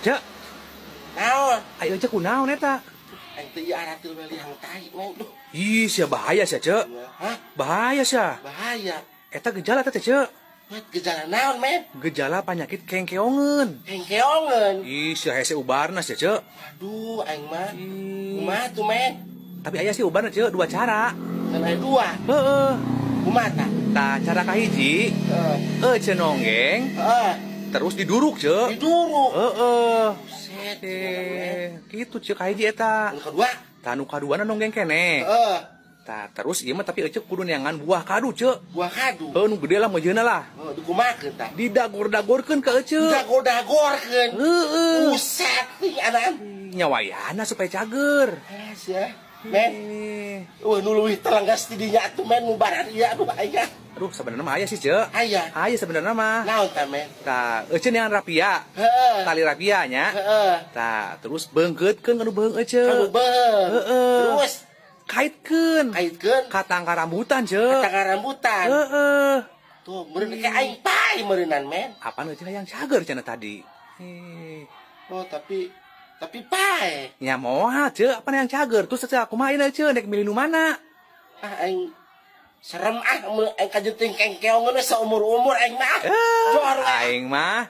Cek, Naon? Ayo cek, kunaon eta? Aing teh ieu aratil weliang tai, men. Duh. Ih, sia bahaya sia, Cek. Hah? Bahaya sia. Bahaya. Eta gejala teh, Cek. Met, gejala naon, men? Gejala penyakit kengkeongeun. Kengkeongeun. Ih, sia hese ubarna sia, Cek. Aduh, aing mah. Ih. Kumaha tuh, men? Tapi aya sih ubarna, Cek, dua cara. Kan aya dua. Heeh. Kumaha tah? Tah, cara kahiji, ece nonggeng, terus diduruk, Cek. Diduruk. Heeh. Buset. Eh, gitu, Cek, kahiji eta. Anu kedua? Tah, nu kaduana nonggeng keneh. Tah, terus ieu mah tapi ece kudu neangan buah kadu, Cek. Buah kadu. Heuh, nu gede lah meujeuhna lah. Oh, dikumakeun tah? Didagor-dagorkeun ka ece. Dagor-dagorkeun. Heeh. Buset, ih anaan. Nyawayana supaya cager. Alas ya. Men, Eh. wah, nu leuwih telenggas ti dinya atuh, men, ngubaran ieu, aduh aya. Aduh, sebenarnya mah aya sih, Cek. Aya. Aya sebenarnya mah. Naon tah, men? Tah, ece neangan rapia. Tali rapia nya. Tah, terus beungkeutkeun kana beuheung ece. Kanu beuheung. Heeh. Terus kaitkeun kaitkeun ka tangka rambutan, Cek. Tangka rambutan. Heeh. Tuh, meureun kayak aing paeh meureunan, men. Apaan ece hayang cager cenah tadi. Eh, Oh, tapi paeh. Nya moal, Cek, apaan hayang cager? Terus ece kumaha ieu, Cek, nek milih nu mana? Ah, aing serem ah, mun aing kajeun teuing kengkeongeun we saumur-umur aing mah. Eh, Jor we. aing mah.